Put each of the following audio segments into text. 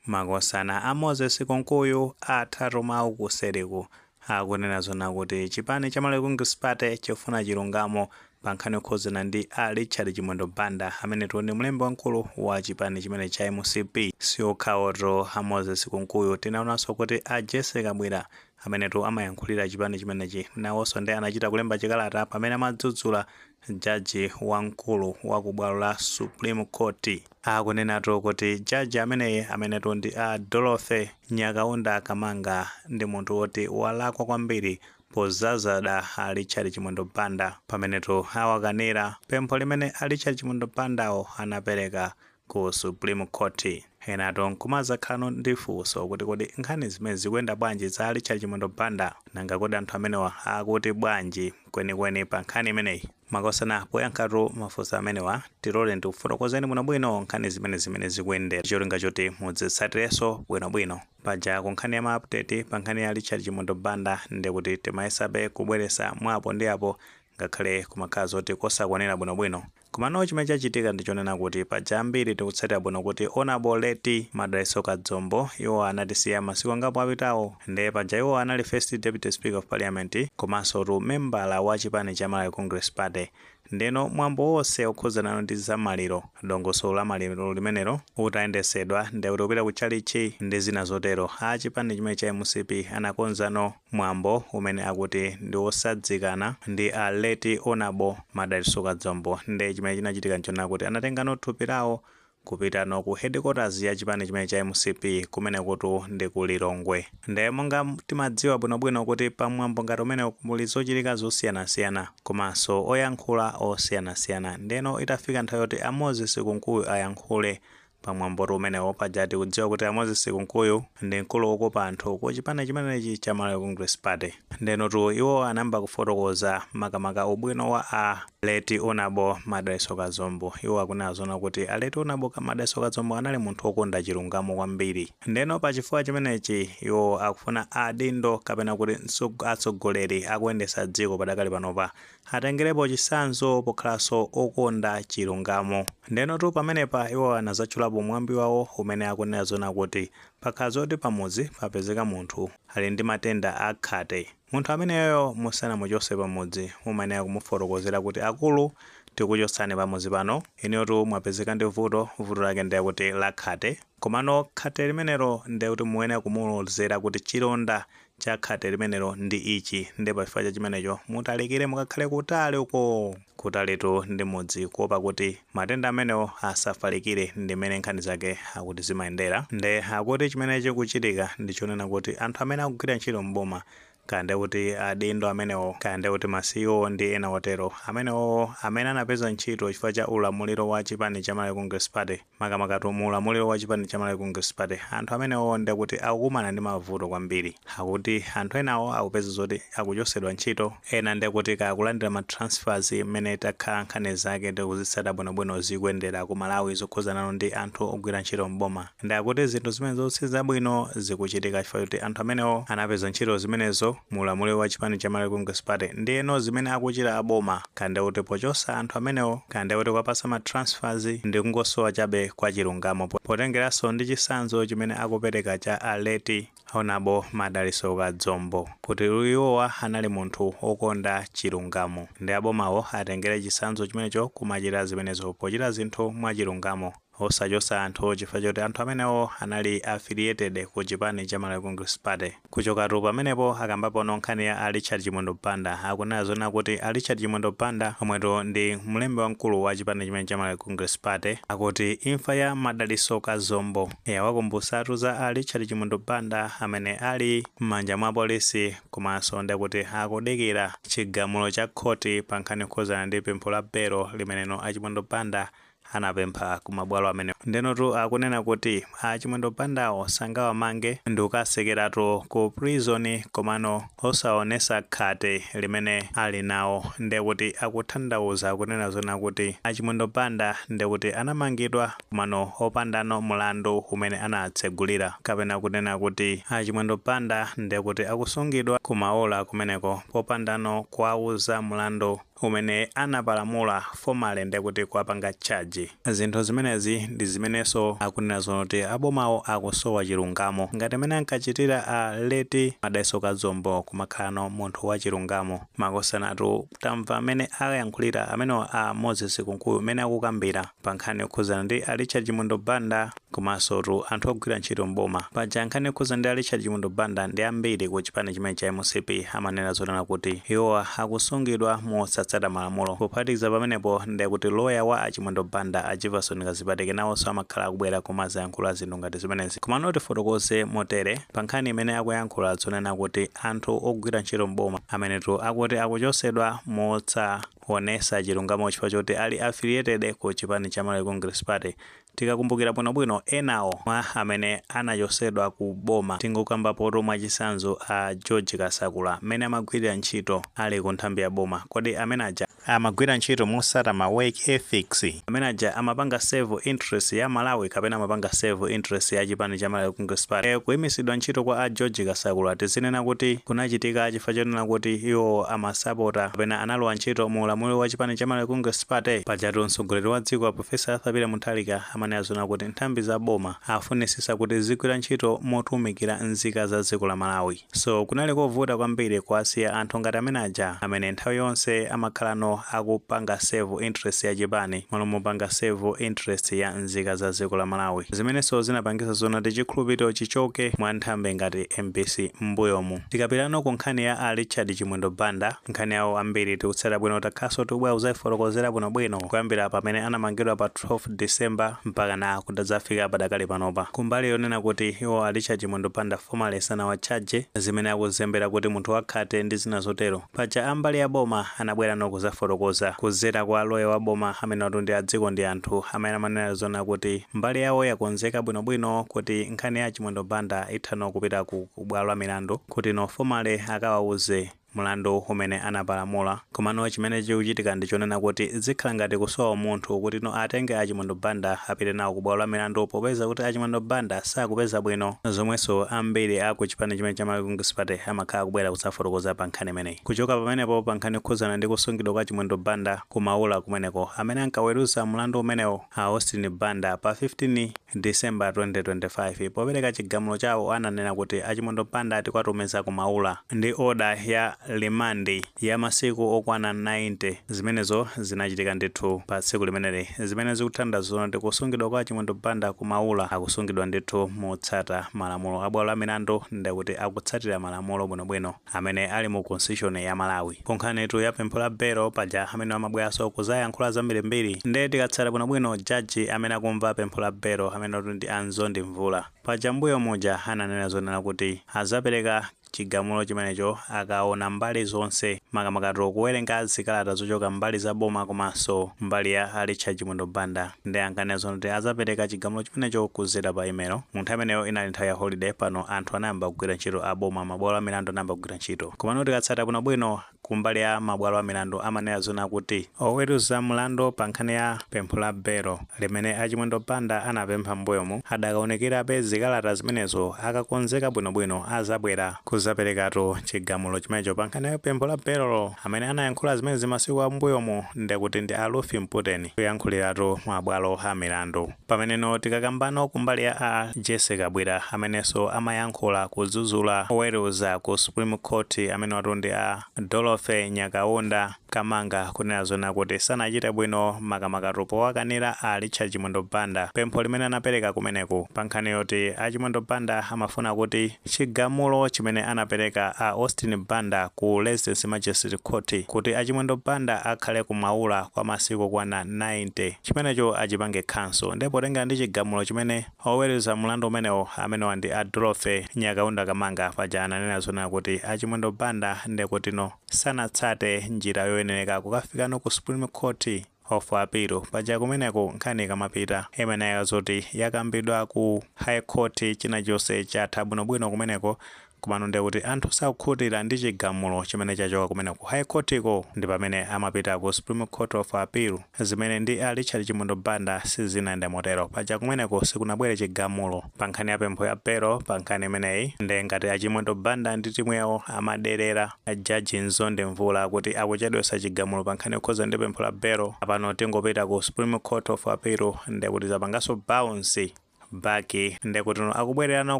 Makosana a Moses Kunkuyu athatu mawu kuseriku akunena zona kuti chipani cha Malawi Congress Party chifuna chilungamo pa nkhani yokhuzana ndi a Richard Chimwendo Banda, amene ndi mlembi wamkulu wa chipani chimene cha MCP. Siokhawoto a Moses Kunkuyu, tinaonanso kuti a Jesse Kabwira, amenetu amayankhulira chipani chimenechi, nawonso ndi anachita kulemba chikalata pamene amadzudzula jaji wamkulu wa ku bwalo la Supreme Court, akunenatu kuti jaji ameneyi, amenetu ndi a Dorothy Nyakaunda Kamanga, ndi munthu woti walakwa kwambiri pozazada a Richard Chimwendo Banda pamenetu awakanira pempho limene a Richard Chimwendo Bandawo anapereka ku Supreme Court. Enatu nkumazakhalano ndi funso kuti kodi nkhani zimene zikuyenda bwanji za Richard Chimwendo Banda? Nanga kodi anthu amenewa akuti bwanji kwenikweni pa nkhani imeneyi? Makosana, poyankhatu mafunso amenewa, tilole ndikufotokozeni bwinobwino nkhani zimene zikuyendera, cholinga choti mudzitsatirenso bwinobwino. Paja ku nkhani ya ma update pa nkhani ya Richard Chimwendo Banda, ndikuti timayesabe kubweresa mwapo ndi apo, ngakhale kumakhala zoti kosakwanira bwinobwino. Komano chimene chachitika ndichonena kuti paja ambiri tikutsatira bwino kuti Honorable late Madalitso Kadzombo, iwo anatisiya masiku angapo apitawo. Ndiye paja iwo anali First Deputy Speaker of Parliament komanso tu membala wa chipani cha Malawi Congress Party. Ndeno mwambo wonse okhuzana ndi zamaliro, dongosolo la maliro limenelo utayendesedwa, ndekuti kupita ku tchalichi ndi zina zotero, a chipani chimene cha MCP anakonzano mwambo umene akuti ndi osadzikana ndi a late Honorable Madalitso Kadzombo. Nde chimene chinachitika nchonena kuti anatengano thupi lawo kupitano ku headquarters ya chipani chimene cha MCP, kumene kutu ndi ku Lilongwe. Nde monga timadziwa bwinobwino kuti pamwambo ngati umene muli zochitika zosiyanasiyana komanso oyankhula osiyanasiyana, ndeno itafika nthawi yoti a Moses Kunkuyu ayankhule pamwambotu umenewo, paja tikudziwa kuti a Moses Kunkuyu ndi mkulu wokopa anthu ku chipani chimenechi cha Malawi Congress Party. Ndenotu iwo anayamba kufotokoza makamaka ubwino wa a late Honorable Madalitso Kadzombo. Iwo akunena zona kuti a late Honorable Madalitso Kadzombo anali munthu wokonda chilungamo kwambiri. Ndeno pachifukwa chimenechi iwo akufuna adindo kapena kuti atsogoleri akuyendesa dziko padakali panopa atengerepo chitsanzo pokhalanso okonda chilungamo. Ndenotu pamenepa iwo anazatchulapo mwambi wawo umene akunena zona kuti pakhala zoti pamudzi papezeka munthu ali ndi matenda akhate, munthu ameneyoyo musanamuchose pamudzi mumayenera kumufotokozera kuti, "Akulu, tikuchotsani pamudzi pano, inuyotu mwapezeka ndi vuto, vuto lake ndiye kuti lakhate." Komano khate limenelo ndiye kuti muyenera kumulozera kuti chilonda cha khate limenelo ndi ichi, ndi pachifukwa cha chimenecho mutalikire, mukakhale kutali uko, kutalitu ndi mudzi, kuopa kuti matenda amenewo asafalikire. Ndimene nkhani zake akuti zimayendera. Nde akuti chimene chikuchitika ndichonena kuti anthu amene akugwira ntchito mboma, kaya kuti adindo amenewo, kaya kuti ma CEO ndi ena otero, amenewo amene anapeza ntchito chifukwa cha ulamuliro wa chipani cha Malawi Congress Party, makamaka mu ulamuliro wa chipani cha Malawi Congress Party, anthu amenewo ndekuti akukumana ndi mavuto kwambiri. Akuti anthu enawo akupeza zoti akuchosedwa ntchito, ena ndekuti kakulandira ma transfers, mmene takhala nkhani zake tikuzitsata bwinobwino zikuyendera ku Malawi zokhuzana ndi anthu ogwira ntchito mboma. Ndi akuti zinthu zimenezo sizabwino zikuchitika chifukwa choti anthu amenewo anapeza ntchito zimenezo mu ulamuliro wa chipani cha Malawi Congress Party. Ndiyeno zimene akuchita aboma, kande kuti pochosa anthu amenewo, kande kuti kuwapasa ma transfers, ndi kungosowa chabe kwa chilungamo, potengeranso ndi chitsanzo chimene akupereka cha a late Honorable Madalitso Kadzombo, kuti iwowa anali munthu wokonda chilungamo, ndi abomawo atengere chitsanzo chimenecho kumachita zimenezo pochita zinthu mwachilungamo, osachosa anthu chifukwa choti anthu amenewo anali affiliated ku chipani cha Malawi Congress Party. Kuchokatu pamenepo akambapono nkhani ya a Richard Chimwendo Banda. Akunena zona kuti a Richard Chimwendo Banda, omweto ndi mlembi wamkulu wa chipani chimene cha Malawi Congress Party, akuti imfa ya Madalitso Kadzombo yawakumbusatu za a Richard Chimwendo Banda amene ali m'manja mwa polisi, komanso ndekuti akudikira chigamulo cha khoti pa nkhani yokhuzana ndi pempho la belo limeneno a Chimwendo Banda anapempha kumabwalo amene. Ndenotu akunena kuti a Chimwendo Bandawo sangawamange ndi kukasekeratu ku prison komano osaonesa khate limene ali nawo. Ndekuti akutanthauza kunena zona kuti a Chimwendo Banda ndekuti anamangidwa komano opandano mlandu umene anatsegulira, kapena kunena kuti a Chimwendo Banda ndekuti akusungidwa kumaola kumeneko popandano kuwauza mlandu. Umene anapalamula formally, ndekuti kuwapanga charge. Zinthu zimenezi ndi zimenenso akunena zoti abomawo akusowa chilungamo, ngati amene ankachitira a late Madalitso Kazombo, kumakhalano munthu wa chilungamo. Makosanatu tamva amene ayankhulira amenewa a Moses Kunkuyu, amene akukambira pa nkhani yokhuzana ndi a Richard Chimwendo Banda komanso tu anthu ogwira ntchito mboma. Paja nkhani yokhuzana ndi a Richard Chimwendo Banda ndi ambiri ku chipani chimene cha MCP amanena zonena kuti iwowa akusungidwa mosatsata malamulo. Kuphatikiza pamenepo, ndekuti loya wa a Chimwendo Banda, a Jefferson Kazipatike, nawonso amakhala akubwera kumazayankhula zinthu ngati zimenezi. Komano tifotokoze motere: pa nkhani imene akuyankhula zonena kuti anthu ogwira ntchito mboma amenetu akuti akuchosedwa motsaonesa chilungamo chifukwa choti ali affiliated ku chipani cha Malawi Congress Party, tikakumbukira bwinobwino, enawo mwa amene anachosedwa ku boma, tingokambapo mwachitsanzo a George Kasakula, mmene amagwirira ntchito ali ku nthambi ya boma. Kodi amene aja amagwira ntchito mosata ma work ethics? Amene aja amapanga serve interest ya Malawi kapena amapanga serve interest ya chipani cha Malawi Congress Party? Kuyimisidwa ntchito kwa a George Kasakula tizinena kuti kunachitika chifukwa chonena kuti iwo amasapota kapena analowa ntchito mu ulamuliro wa chipani cha Malawi Congress Party? Pajatu mtsogoleri wa dziko, Professor Arthur Peter Mutharika, amanena zona kuti nthambi za boma afunisisa kuti zigwira ntchito motumikira nzika za dziko la Malawi. So kunali kovuta kwambiri kuwasiya anthu ngati amene aja, amene nthawi yonse amakhalano akupanga serve interest ya chipani malo mopanga serve interest ya nzika za dziko la Malawi, zimenenso zinapangisa zona chikhulupiriro chichoke mwa nthambi ngati MBC m'mbuyomu. Tikapitano ku nkhani ya a Richard Chimwendo Banda, nkhani yawo ambiri tikutsata bwino, takhaso tikubwera kuzayifotokozera bwinobwino kuyambira pamene anamangidwa pa 12 December mpaka na kudadzafika padakali panopa. Kumbali yonena kuti iwo a Richard Chimwendo Banda formally sanawatchaje, zimene akuzembera kuti munthu wakhate ndi zina zotero, paja ambali ya boma anabwera no kuzafotokoza kuzera kwa loya wa boma, amene watu ndi adziko ndi anthu amene amanena zona kuti mbali yawo yakonzeka bwinobwino kuti nkhani ya Chimwendo Banda ithano kupita ku bwalo la milandu kuti no formally akawauze mlandu umene anapalamula. Komano chimene chikuchitika ndi chonena kuti zikhala ngati kusowa munthu kuti no atenge a Chimwendo Banda apite nawo ku bwalo la milandu, popeza kuti a Chimwendo Banda sakupeza bwino, zomwenso ambiri aku chipani chimene cha Malawi Congress Party amakhala kubwera kudzafotokoza pa nkhani imeneyi. Kuchoka pamenepo, pa nkhani yokhuzana ndi kusungidwa kwa Chimwendo Banda kumaula kumeneko, amene ankaweruza mlandu umenewo, a Austin Banda, pa 15 December 2025, popereka chigamulo chawo ananena kuti a Chimwendo Banda tikwatumiza kumaula ndi order ya remand ya masiku okwana 90. Zimenezo zinachitika ndithu pa tsiku limeneli, zimene zikuthandiza kuti kusungidwa kwa Chimwendo Banda kumaula akusungidwa ndithu motsata malamulo a bwalo la milandu, ndekuti akutsatira malamulo bwinobwino amene ali mu constitution ya Malawi. Kunkhanitu ya pempho la belo, paja amene amabweranso kuzayankhula zambirimbiri, nde tikatsata bwinobwino, jaji amene akumva pempho la belo, amene ndi Anzondi Mvula, paja mbuyo muja ananena zonena kuti azapereka chigamulo chimenecho akaona mbali zonse, makamakatu kuwerenga zikalata zochoka mbali za boma komanso mbali ya Richard Chimwendo Banda. Ndi ankanena kuti azapereka chigamulo chimenecho kuzera pa email. Mu nthawi imeneyo inali nthawi ya holiday. Pano anthu anayamba kugwira ntchito, aboma, mabwalo a milandu anayamba kugwira ntchito. Komano tikatsata bwinobwino, kumbali ya mabwalo a milandu amanena zona kuti oweruza mlandu pa nkhani ya pempho la belo limene a Chimwendo Banda anapempha m'mbuyomu adakaonekerabe zikalata zimenezo, akakonzeka bwinobwino azabwera kuzaperekatu chigamulo chimenecho pa nkhani ya pempho la belolo. Amene anayankhula zimenezi masiku ambuyomu ndekuti ndi a Lufi Mputeni, kuyankhuliratu mabwalo a milandu. Pameneno tikakambano kumbali ya a Jessica Kabwira, amenenso amayankhula kudzudzula oweruza ku Supreme Court, amene watu ndi a Dorothy Nyakaunda Kamanga, kunena zona kuti sanachite bwino, makamakatu powakanira a Richard Chimwendo Banda pempho limene anapereka kumeneku pa nkhani yoti a Chimwendo Banda amafuna kuti chigamulo chimene anapereka a Austin Banda ku Resident Magistrate Court kuti a Chimwendo Banda akhale kumaula kwa masiku okwana 90, chimenecho achipange cancel. Ndipo potengera ndi chigamulo chimene oweruza mlandu umenewo, amenewa ndi a Dorothy Nyakaunda Kamanga, paja ananena zonena kuti a Chimwendo Banda ndekutino sanatsate njira yoyenereka kukafikano ku Supreme Court of Appeal. Paja kumeneko nkhani ikamapita imeneyo zoti yakambidwa ku High Court, china chonse chatha bwinobwino kumeneko. Kumeneko. Komano ndiye kuti anthu sakukhutira ndi chigamulo chimene chachoka kumene ku High Court ko, ndi pamene amapita ku Supreme Court of Appeal, zimene ndi a Richard Chimwendo Banda sizinayende motero. Paja kumeneko sikunabwere chigamulo pa nkhani ya pempho ya belo. Pa nkhani imeneyi, ndi ngati a Chimwendo Banda ndi timu yawo amaderera jaji Mzonde Mvula kuti akuchedwesa chigamulo pa nkhani yokhuza ndi pempho la belo. Apano tingopita ku Supreme Court of Appeal, ndi kuti zapanganso bounce back, ndekuti akubwererano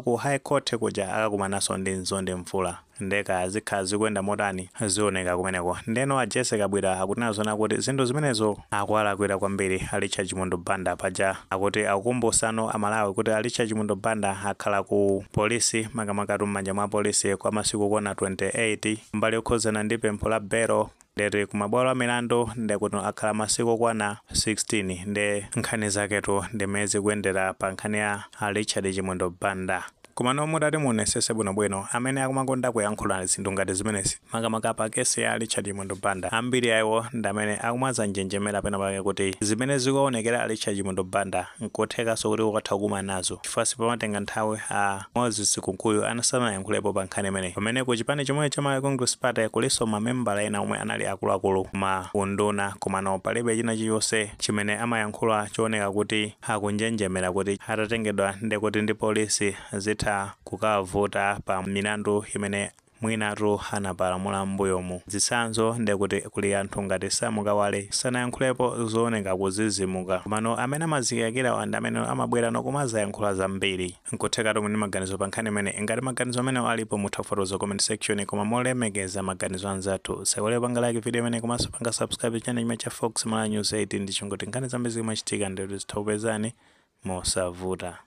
ku High Court kuja, akakumananso ndi Mzonde Mvula. Ndeka zikhala zikuyenda motani, zioneka kumeneko. Ndeno a Jessie Kabwila akunena zona kuti zinthu zimenezo akuwalakwira kwambiri a Richard Chimwendo Banda. Paja akuti akukumbusano Amalawi kuti a Richard Chimwendo Banda akhala ku polisi, makamaka m'manja mwa polisi, kwa masiku okwana 28 mbali yokhuzana ndi pempho la belo. Ndeti kumabwalo a milandu ndekuti akhala masiku okwana 16. Nde nkhani zaketu ndimene zikuyendera pa nkhani ya a Richard Chimwendo Banda. Komano mutati muonesese bwinobwino, amene akumakonda kuyankhula zinthu ngati zimenezi, makamaka pa kesi ya Richard Chimwendo Banda, ambiri ayiwo ndi amene akumadzanjenjemera pena pake kuti zimene zikuonekera a Richard Chimwendo Banda nkuthekanso kuti ukatha kukumana nazo, chifukwa sipamatenga nthawi a Moses Kunkuyu anasanayankhulepo pa nkhani imeneyi. Pamene ku chipani chomwe cha Malawi Congress Party kulinso mamembala ena omwe anali akuluakulu ma unduna, komano palibe china chilichonse chimene amayankhula chooneka kuti akunjenjemera kuti atatengedwa ndekuti ndi polisi zitha kukavuta pa milandu imene mwinatu anapalamula m'mbuyomu. Zitsanzo ndekuti kuli anthu ngati Samukawale, sanayankhulepo zooneka kuzizimuka. Komano amene amazikayikira ndi amene amabwera nokumazayankhula zambiri. Nkuthekatu muli maganizo pa nkhani imene. Ngati maganizo amene alipo, mutha kufotokoza comment section, koma molemekeza maganizo anzathu. Saiwale panga like video imene, komanso panga subscribe channel chimene cha Fox Malawi News 8, ndi chingoti nkhani zambiri zimachitika ndikuti zitha kupezani mosavuta.